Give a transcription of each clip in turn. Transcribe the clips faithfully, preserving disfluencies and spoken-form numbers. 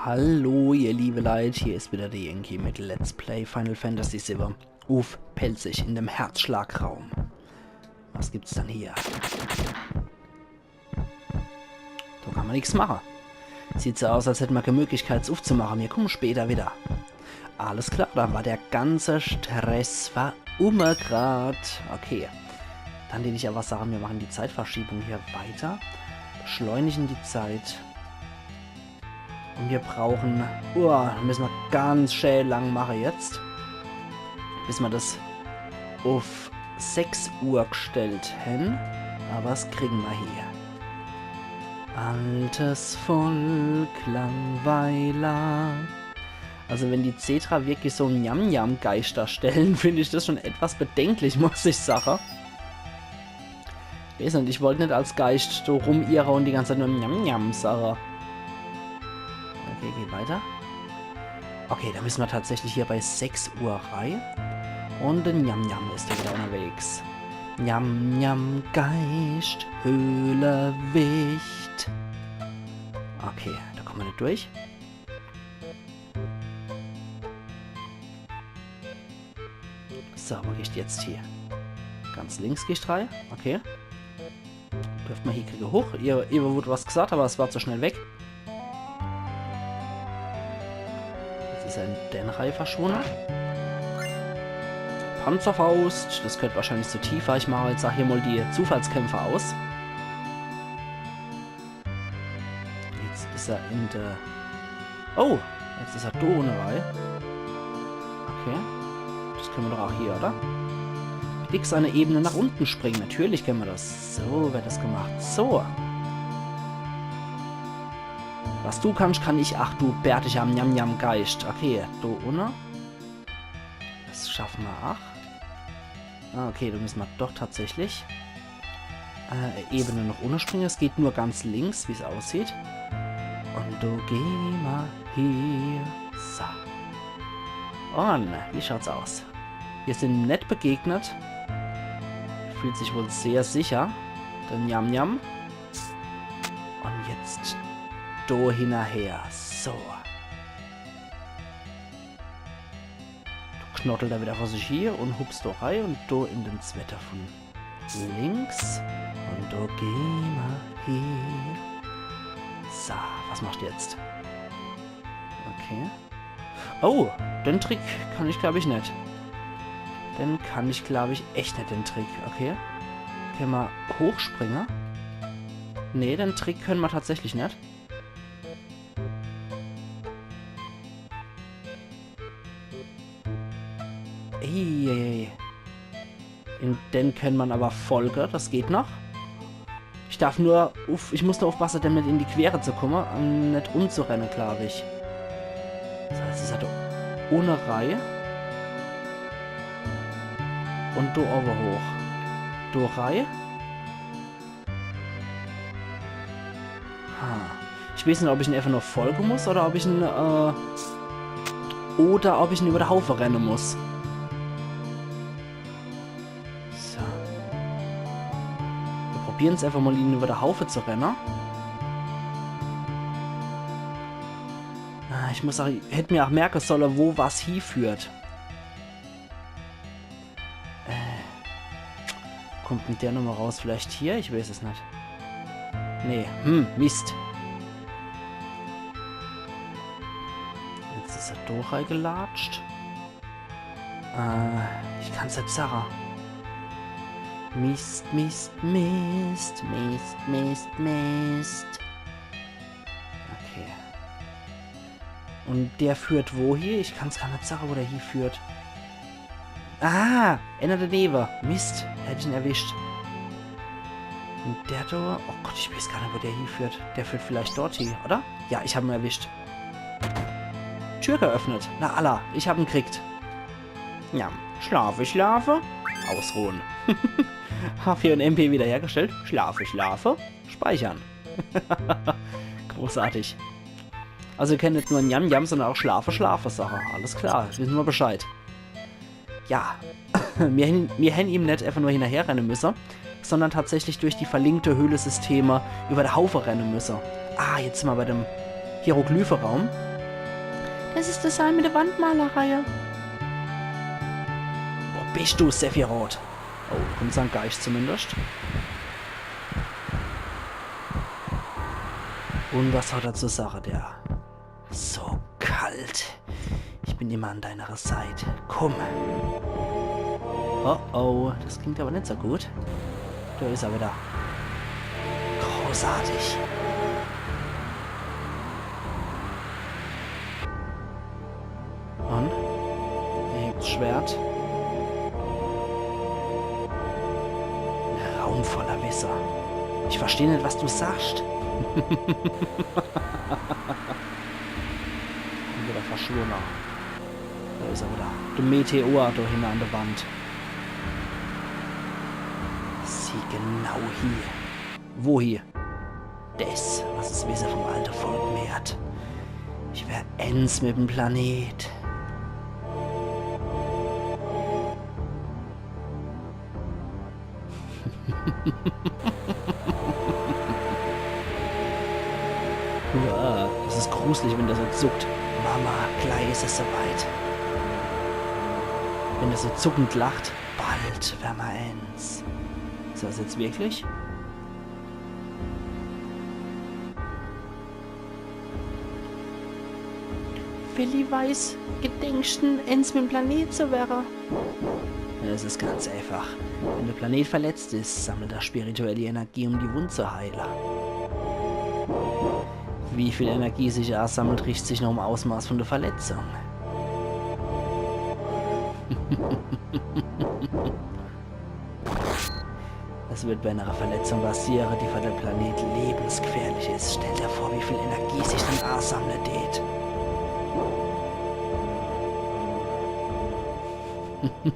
Hallo, ihr liebe Leit, hier is wieder de Yankee mit Let's Play Final Fantasy siwwe uff Pälzisch in dem Herzschlagraum. Was gibt's dann hier? Do kann ma nix mache. Sieht so aus, als hätt ma kä Möglichkeit, es uffzumache. Mir kumme später wieder. Alles klar, dann war der ganze Stress war umme grad. Okay. Dann deet ich awwer sage, mir mache die Zeitverschiebung hier weiter. Beschleunigen die Zeit. Un mir brauche, uah, misse ma ganz schää lang mache jetzt. Bis ma des uff sechs Uhr gstellt hän. Awwer es kriege ma hie. Altes Volk, Langweiler. Also wenn die Cedra wirklich so Njam-Njam-Geischter stelle, find ich des schon etwas bedenklich, muss ich sage. Weeß net, ich wollt net als Geischt do rumirre un die ganz Zeit nur Njam-Njam sage. Okay, geht weiter. Okay, do misse ma tatsächlich hier bei sechs Uhr rei. Un de Njam-Njam is do wieder unnerwegs. Njam-Njam-Geischt, Höhlewicht. Okay, do kumme ma net durch. So, wo geh ich jetzt hie? Ganz links geh ich rei. Okay. Dürft ma hie kriege. Huch, ihr, ihr wurd was gsaat, awwer es war zu schnell weg. Jetzt is er in de Rei verschwunne. Panzerfaust, des gheert wahrscheinlich zu Tifa. Ich mach jetzt ach hier mol die Zufallskämpfe aus. Jetzt is er in de... Oh, jetzt is er do unne rei. Okay. Des kenne ma doch ach hier, oder? X eine Ebene nach unten springen. Natürlich kenne ma des. So werd des gemacht. So. Was du kannst, kann ich. Ach du bärtiger Njam-Njam-Geischt. Okay, do unne. Des schaffe ma ach. Ah, okay, do misse ma doch tatsächlich äh, Ebene noch ohne springe. Es geht nur ganz links, wie's aussieht. Un do geh ma hie. So. Un, wie schaut's aus? Mir sin net begegnet. Fühlt sich wohl sehr sicher. De Njam-Njam. Un jetzt do hinnerher. So. Do knoddelt er wieder vor sich hie un hupst do rei un do in den Zwetter vun links. Un do geh ma hie. So, was machst du jetzt? Okay. Oh, den Trick kann ich, glaub ich, net. Den kann ich, glaub ich, echt net, den Trick. Okay. Kenne ma hochspringe? Nee, den Trick kenne ma tatsächlich net. Eieiei. In den kenne ma awwer folge, des geht noch. Ich darf nur uff, ich muss nur uffpasse, dem net in die Quere zu kumme un net umzurenne, glaub ich. So, jetzt is er do unne rei. Un do owwe hoch. Do rei. Ha. Ich weeß net, ob ich en einfach nur folge muss oder ob ich en, äh, oder ob ich en über de Haufe renne muss. So. Mir probieren's einfach mol, en über de Haufe zu renne. Ah, ich muss ach, hätt mir ach merke solle, wo was hieführt. Äh. Kommt mit der Nummer raus. Vielleicht hier? Ich weeß es net. Nee. Hm, Mist. Jetzt is er do reigelatscht. Äh, ich kann's net sage. Mist, Mist, Mist, Mist, Mist, Mist. Okay. Un der führt wo hie? Ich kann's gar net sage, wo der hieführt. Ah, enner denewe. Mist, hätt ich en erwischt. Un der do, oh Gott, ich weeß gar net, wo der hieführt. Der führt vielleicht dort hie, oder? Ja, ich hab en erwischt. Tür geöffnet. Na alla, ich hab en kriegt. Ja, schlafe, schlafe. Ausruhen. H vier un M P wiederhergestellt. Schlafe, schlafe. Speichern. Großartig. Also ihr kennt net nur Njam Njam, sondern auch Schlafe, Schlafe sage. Alles klar, jetzt wisse mer Bescheid. Ja, mir hän, mir hän ihm net einfach nur hinnerherrenne müsse, sondern tatsächlich durch die verlinkte Höhlesysteme über de Haufe renne müsse. Ah, jetzt sin mer bei dem Hieroglyphe-Raum. Es is de Saal mit de Wandmalerei. Wo bist du, Sephiroth? Oh, do kummt sein Geischt zumindest. Un was hat er zu sage, der? So kalt. Ich bin immer an deiner Seit. Kumm. Oh oh, das klingt aber net so gut. Do is er wieder. Großartig. Un? Er hebt's Schwert. Ein Raum voller Wisse. Ich versteh net, was du sagst. Wieder verschwunden. Do is er wieder. De Meteor do hinne an de Wand. Sieh genau hie. Wo hie? Des, was es Wisse vom alte Volk mehrt. Ich wär ens mit'm Planet. Uah, das is gruselig, wenn der so zuckt. Mama, gleich is es soweit. Wenn der so zuckend lacht, bald wär mer ens. Is das jetzt wirklich? Willi Weiß, gedenkst de, ens mit'm Planet zu werre? Es is ganz einfach. Wenn de Planet verletzt is, sammelt er spirituelle Energie, um die Wund zu heile. Wie viel Energie sich ansammelt, richt sich noch'm Ausmaß von de Verletzung. Das wird bei einer Verletzung passiere, die für den Planet lebensgefährlich is. Stell dir vor, wie viel Energie sich dann ansammle tät. Un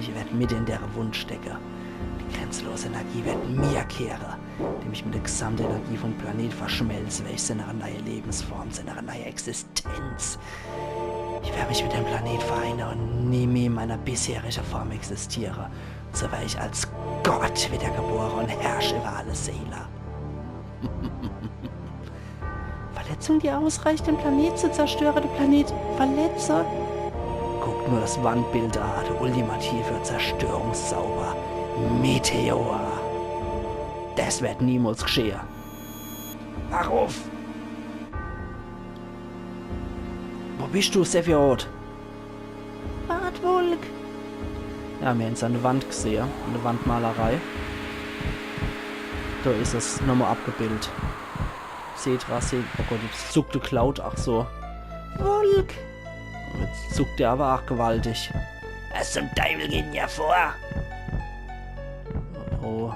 ich werd mit in dere Wund stecke. Die grenzlose Energie werd mir kehre, indem ich mit der gesamten Energie vom Planet verschmelze, werd ich zu einer neue Lebensform, zu einer neue Existenz. Ich werd mich mit dem Planet vereine un nie mehr in meiner bisherigen Form existiere. So werd ich als Gott wiedergebore un herrsche über alle Seele. Verletzung, die ausreicht, den Planet zu zerstöre, de Planet verletze? Guck nur das Wandbild an, der ultimative Zerstörungszauber. Meteor. Das wird niemals geschehe. Wach uff! Wo bist du, Sephiroth? Wart, Wolk! Ja, mir haben's an de Wand gesehe, an de Wandmalerei. Do is es nochmal abgebildet. Seht was, seht. Oh Gott, jetzt zuckt de Cloud, ach so. Wolk! Jetzt zuckt er aber ach gewaltig. Was zum Teufel geht denn hier vor? Oh.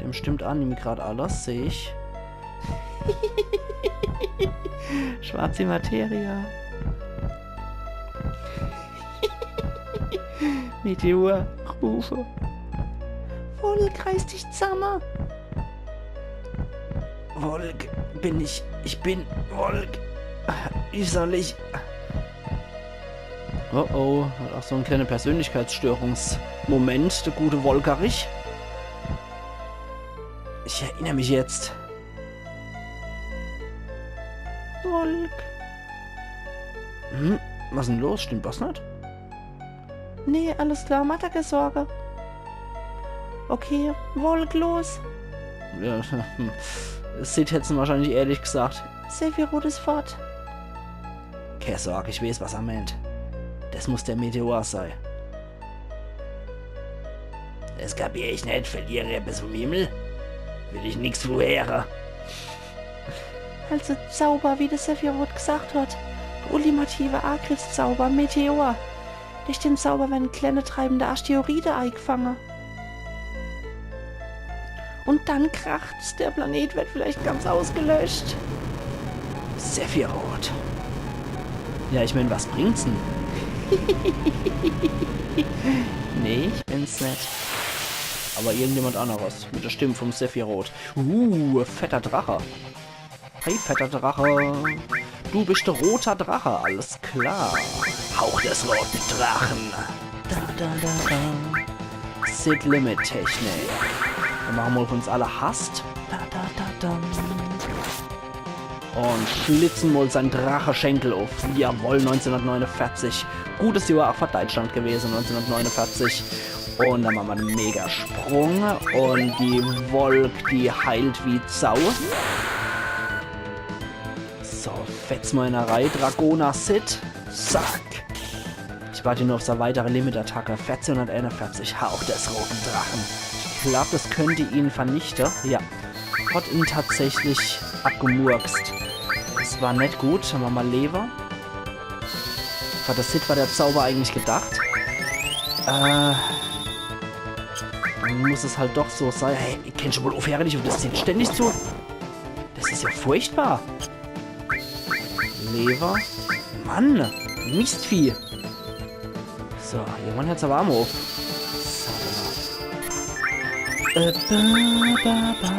Dem stimmt Anime grad alles, seh ich. Schwarze Materie. Meteor, Rufe. Wolk, reiß dich zamme. Wolk, bin ich, ich bin Wolk. Wie soll ich? Oh oh, hat auch so en kleine Persönlichkeitsstörungsmoment, der gute Wolkerich. Ich erinner mich jetzt. Wolk. Hm, was denn los? Stimmt was net? Nee, alles klar, mach der kee Sorge. Okay, Wolk, los. Ja, hm. Cid hätt's wahrscheinlich ehrlich gesagt. Sephiroth is fort. Kee Sorg, ich weeß, was er meent. Das muss der Meteor sei. Das kapier ich net. Fällt irgendwas vom Himmel? Will ich nix vun heere. Also Zauber, wie de Sephiroth gesagt hat. Ultimative Angriffszauber, Meteor. Durch den Zauber werden kleine treibende Asteroide eingefangen. Und dann kracht's, der Planet wird vielleicht ganz ausgelöscht. Sephiroth. Ja, ich mein, was bringt's denn? Nee, ich bin's net. Aber irgendjemand anderes. Mit der Stimme vom Sephiroth. Uh, fetter Drache. Hey, fetter Drache. Du bist der roter Drache, alles klar. Hauch des roten Drachen. Da, da, da, da. Cid Limit Technik. Dann machen wir uns alle Hast. Da, da, da, da. Und schlitzen mol sein Dracheschenkel uff. Jawohl, neunzehnhundertneunundvierzig. Gutes Johr auch für Deutschland gewesen, neunzehnhundertneunundvierzig. Und dann mache mer en Megasprung. Und die Wolk, die heilt wie Sau. So, fetz mol in der Reihe. Dragoner Cid. Zack. Ich warte nur auf seine weitere Limit-Attacke. Vierzehnhunderteinundvierzig, Hauch des roten Drachen. Ich glaub, das könnte ihn vernichten. Ja. Hat ihn tatsächlich abgemurkst. Das war net gut. Dann mache mer Leber. Für de Cid war der Zauber eigentlich gedacht. Äh, dann muss es halt doch so sein. Hey, ihr kennt schon wohl aufhören, nicht auf de Cid ständig zu. Das ist ja furchtbar. Leber. Mann, Mistvieh. So, irgendwann hört's aber auch mal auf. So, dann, äh, ba, ba, ba.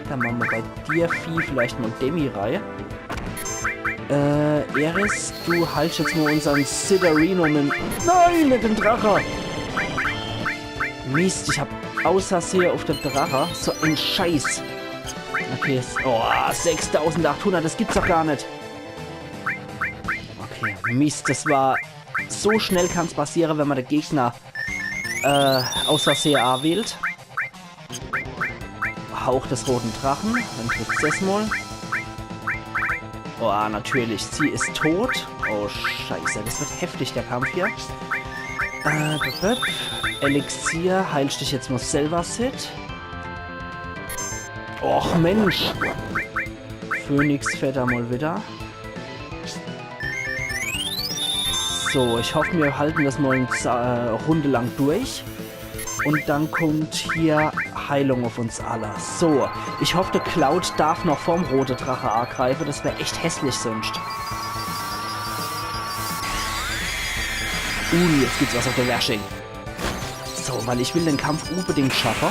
Dann mache mer bei dir, Vieh, vielleicht mal Demi rein. Äh, Aeris, du haltst jetzt mal unseren Ziddorino mit. Nein, mit dem Drache! Mist, ich hab aus Versehen auf den Drache. So ein Scheiß. Okay, s-, oh, sechstausendachthundert, das gibt's doch gar nicht. Okay, Mist, das war, so schnell kann's passieren, wenn man den Gegner, äh, aus Versehen anwählt. Hauch des roten Drachen, dann trifft's das mal. Oh, natürlich, sie ist tot. Oh, Scheiße, das wird heftig, der Kampf hier. Äh, bup, bup. Elixier, heilst dich jetzt mal selber, Cid. Och, Mensch. Phönix fährt da mal wieder. So, ich hoffe, wir halten das mal eine Za-, äh, Runde lang durch. Und dann kommt hier Heilung auf uns alle. So, ich hoffe, der Cloud darf noch vorm rote Drache angreifen. Das wär echt hässlich sonst. Uh, jetzt gibt's was auf der Wersching. So, weil ich will den Kampf unbedingt schaffen.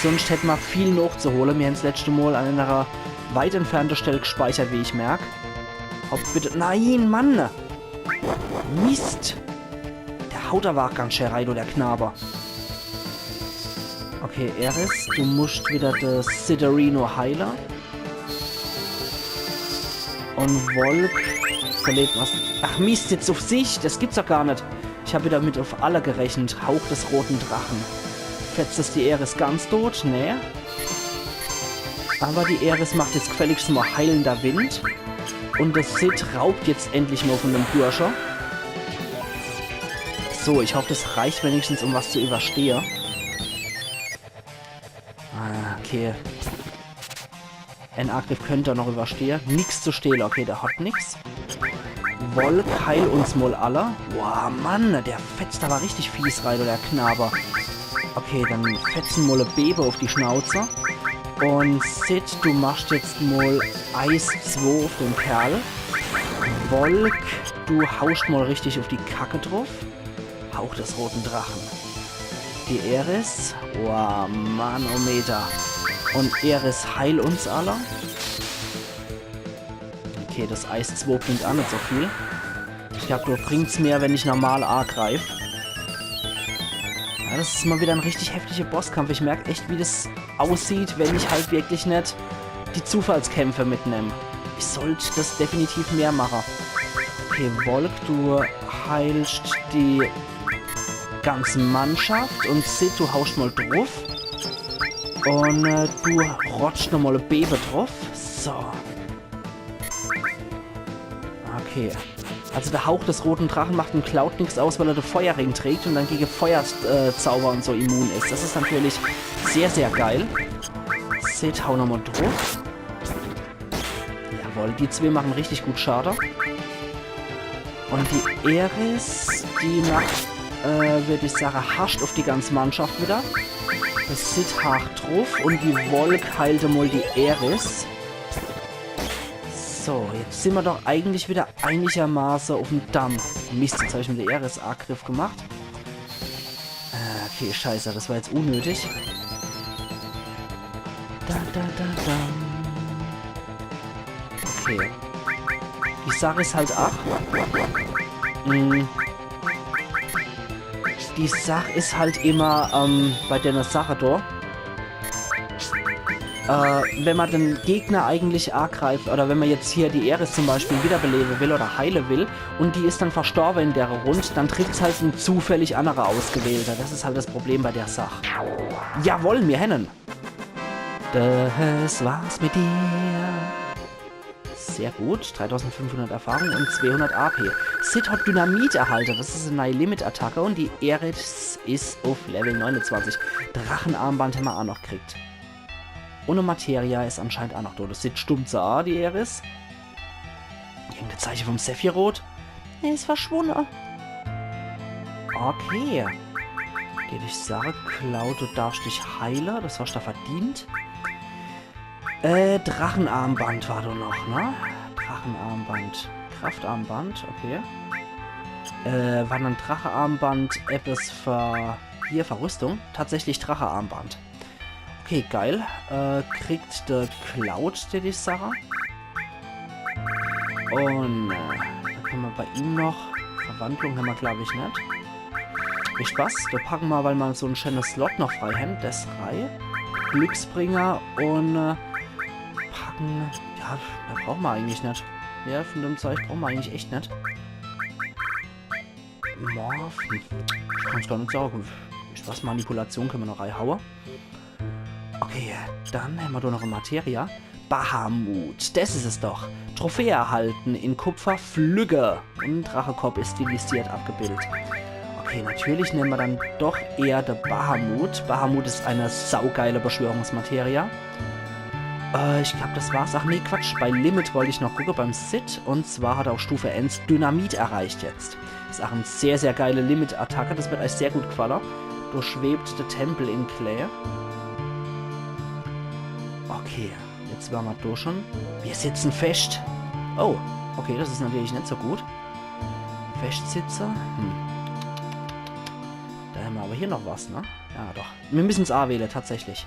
Sonst hätte mer viel nachzuholen. Mir haben's letzte Mal an einer weit entfernten Stelle gespeichert, wie ich merk. Hopp, bitte. Nein, Mann! Mist! Der haut aber auch ganz schön rein, du, der Knabe. Okay, Aeris, du musst wieder das Ziddorino heilen. Und Wolk verliert was. Ach Mist, jetzt auf sich. Das gibt's doch gar nicht. Ich hab wieder mit auf alle gerechnet. Hauch des roten Drachen. Fetzt das die Aeris ganz tot? Nee. Aber die Aeris macht jetzt gefälligst mal heilender Wind. Und der Cid raubt jetzt endlich mal von dem Bursche. So, ich hoffe, das reicht wenigstens, um was zu überstehen. Ah, okay. Ein Angriff könnt er noch überstehen. Nix zu stehlen. Okay, der hat nix. Wolk, heil uns mal alle. Boah, Mann, der fetzt aber richtig fies rein, der Knabe. Okay, dann fetzen mal e Bebe auf die Schnauze. Und Cid, du machst jetzt mal Eis zwei auf den Kerl. Wolk, du haust mal richtig auf die Kacke drauf. Hauch des roten Drachen. Die Aeris. Wow, Manometer. Und Aeris, heil uns alle. Okay, das Eis zwei bringt auch nicht so viel. Ich glaub, da bringt's mehr, wenn ich normal angreif. Ja, das ist mal wieder ein richtig heftiger Bosskampf. Ich merk echt, wie das aussieht, wenn ich halt wirklich nicht die Zufallskämpfe mitnehm. Ich sollt das definitiv mehr machen. Okay, Wolk, du heilst die ganze Mannschaft und Cid, du haust mal drauf. Und, äh, du rotscht nochmal e Bebe drauf. So. Okay. Also der Hauch des roten Drachen macht dem Cloud nix aus, weil er den Feuerring trägt und dann gegen Feuerzauber und so immun ist. Das ist natürlich sehr, sehr geil. Cid, hau nochmal drauf. Jawohl, die zwei machen richtig gut Schade. Und die Aeris, die macht, äh, würd ich sagen, hascht auf die ganze Mannschaft wieder. Der Cid hacht drauf und die Wolk heilt mal die Aeris. So, jetzt sind wir doch eigentlich wieder einigermaßen auf dem Damm. Mist, jetzt hab ich mit der Aeris Angriff gemacht. Äh, okay, scheiße, das war jetzt unnötig. Da, da, da, da. Okay. Die Sach is halt ach. Mm. Die Sach is halt immer, ähm, bei der Sache da. Äh, wenn ma den Gegner eigentlich agreift, oder wenn ma jetzt hier die Aeris zum Beispiel wiederbelewe will oder heile will, und die is dann verstorbe in dere Rund, dann trifft's halt en zufällig annerer Ausgewählter. Das is halt das Problem bei der Sach. Jawohl, mir hännen. Das war's mit dir. Sehr gut. Dreitausendfünfhundert Erfahrung und zweihundert A P. Cid hat Dynamit erhalte. Das is e neie Limit-Attacke und die Aeris is uff Level neunundzwanzig. Drachenarmband hämmer aa noch kriegt. Und e Materia is anscheinend aa noch do. Das sieht stumm so aa, die Aeris. Irgende Zeiche vom Sephiroth? Er is verschwunne. Okay. Geh dich sage, Cloud, du darfst dich heile. Das hast du verdient. Äh, Drachenarmband war do noch, ne? Drachenarmband. Kraftarmband, okay. Äh, war dann Drachearmband etwas für, hier, Verrüstung? Tatsächlich Drachearmband. Okay, geil. Äh, kriegt der Cloud, der die Sache. Und, äh, da kann ma bei ihm noch. Verwandlung hämmer, glaub ich, net. Wisst was? Do packe ma, weil ma so en schöne Slot noch frei hän, des rei. Glücksbringer und, äh, packen. Ja, mehr brauche ma eigentlich net. Mehr von dem Zeug brauche ma eigentlich echt net. Morph. Hm. Ich kann's gar net sage. Wisst was? Manipulation könne ma noch reihaue. Okay, dann hämmer do noch e Materia. Bahamut, des is es doch. Trophäe erhalten in Kupfer, Flügge. Und Drachekopp is stilisiert abgebildet. Okay, natürlich nemme ma dann doch eher de Bahamut. Bahamut is e saugeile Beschwörungsmateria. Äh, ich glaub, des war's. Ach nee, Quatsch. Bei Limit wollt ich noch gucke, beim Cid. Und zwar hat er auf Stufe eins Dynamit erreicht jetzt. Is ach e sehr, sehr geile Limit-Attacke. Des wird euch sehr gut gefalle. Do schwebt de Tempel in Klee. Okay, jetzt wäre ma do schon. Wir sitzen fest. Oh, okay, des is natürlich net so gut. Festsitze? Hm. Do hämmer aber hier noch was, ne? Ja, doch. Mir müssen's aa wähle, tatsächlich.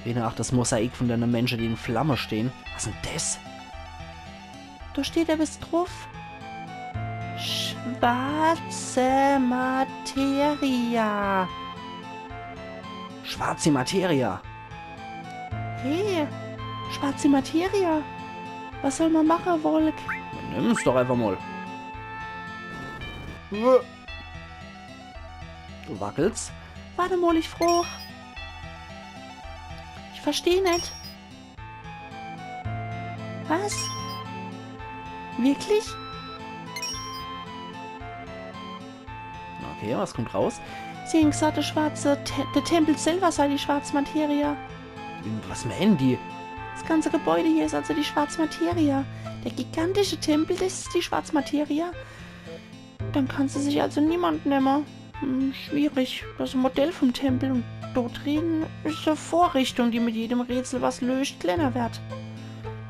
Wähle ach des Mosaik von dene Mensche, die in Flamme stehn. Was is denn des? Do steht ebbes druff. Schwarze Materia. Schwarze Materia. Hey, schwarze Materia. Was soll ma mache, Wolk? Nimm's doch einfach mal. Du wackelst? Warte mal, ich frag. Ich versteh net. Was? Wirklich? Okay, was kommt raus? Sie hän gesagt, de schwarze Te de Tempel selber sei die schwarze Materie. Was meinen die? Das ganze Gebäude hier is also die schwarze Materie. Der gigantische Tempel, das is die schwarze Materie. Dann kann se sich also niemand nemme. Hm, schwierig. Das Modell vom Tempel und dort drin is e Vorrichtung, die mit jedem Rätsel, was löscht, kleiner wird.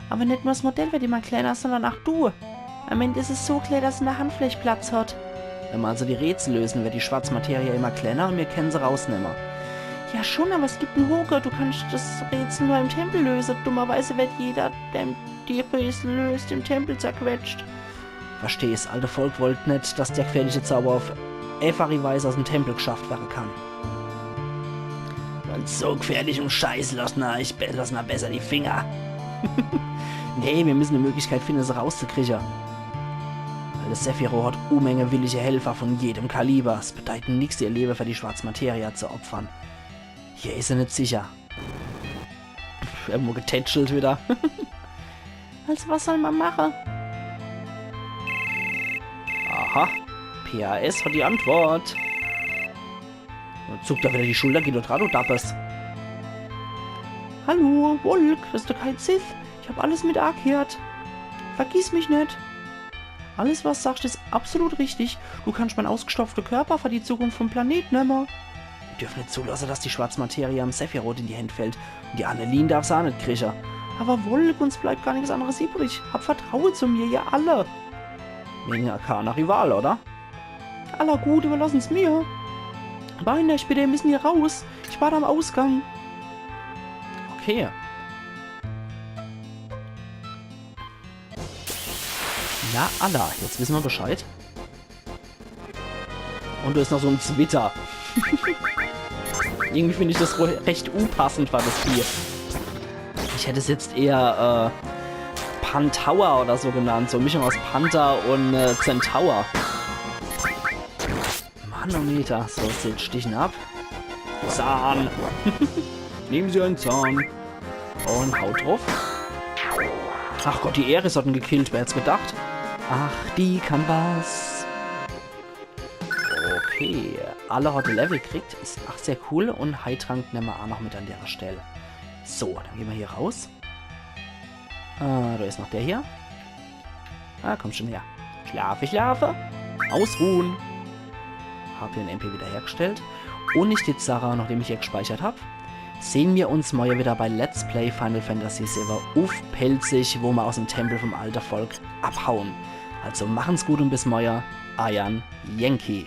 Aber net nur das Modell wird immer kleiner, sondern auch du. Am Ende is es so klein, dass es in der Handfläch Platz hat. Wenn ma also die Rätsel lösen, wird die schwarze Materie immer kleiner und mir kennen se rausnemme. Ja schon, aber es gibt en Haken. Du kannst das Rätsel nur im Tempel lösen. Dummerweise wird jeder, der die Rätsel löst, im Tempel zerquetscht. Versteh's, alte Volk wollt net, dass der gefährliche Zauber auf einfache Weise aus dem Tempel geschafft werden kann. Von so gefährlichem Scheiß lassen ma, ich be- lassen ma besser die Finger. Nee, mir müssen e Möglichkeit finden, se rauszukrieche. Weil das Sephiroth hat Unmenge willige Helfer von jedem Kaliber. Es bedeit nix, ihr Leben für die schwarze Materie zu opfern. Hier is er net sicher. Pff, irgendwo getätschelt wieder. Also, was soll ma mache? Aha. P A S hat die Antwort. Dann zuckt er wieder die Schulter, geht dort ran, du Dappes. Hallo, Wolk, bist du kein Sith? Ich hab alles mit agehört. Vergiss mich net. Alles, was du sagst, is absolut richtig. Du kannst mein ausgestopfte Körper für die Zukunft vom Planet nemme. Mir dürfen net zulasse, dass die schwarze Materie am Sephiroth in die Händ fällt. Und die Annelien darf se aa net krieche. Aber Wolk, uns bleibt gar nix anderes übrig. Hab Vertraue zu mir, ihr alle. Wegen Arcana Rival, oder? Aller gut, überlassen's mir. Beeilt euch bitte, wir müssen hier raus. Ich warte am Ausgang. Okay. Na, alla, jetzt wissen wir Bescheid. Und do is noch so en Zwitter. Irgendwie find ich das wohl recht unpassend, war das Vieh. Ich hätt es jetzt eher äh, Pantaua oder so genannt. So e Mischung aus Panther und äh, Zentaur. Manometer. So, zählt Stichen ab. Zahn. Nehmen Sie einen Zahn. Und haut drauf. Ach Gott, die Aeris hat en gekillt. Wer hätt's gedacht? Ach, die kann was. Okay, alle hat e Level kriegt. Is ach sehr cool. Und Heiltrank nemme mer ach noch mit an der Stell. So, dann gehn mer hier raus. Äh, do is noch der hier. Ah, komm schon her. Schlafe, schlafe. Ausruhen. Hab hier en M P wiederhergestellt. Und ich würd sage, nachdem ich hier gespeichert hab, sehn mer uns morje wieder bei Let's Play Final Fantasy siwwe uff Pälzisch, wo mer aus em Tempel vom alte Volk abhauen. Also machen's gut und bis morje. Eiern Yankee.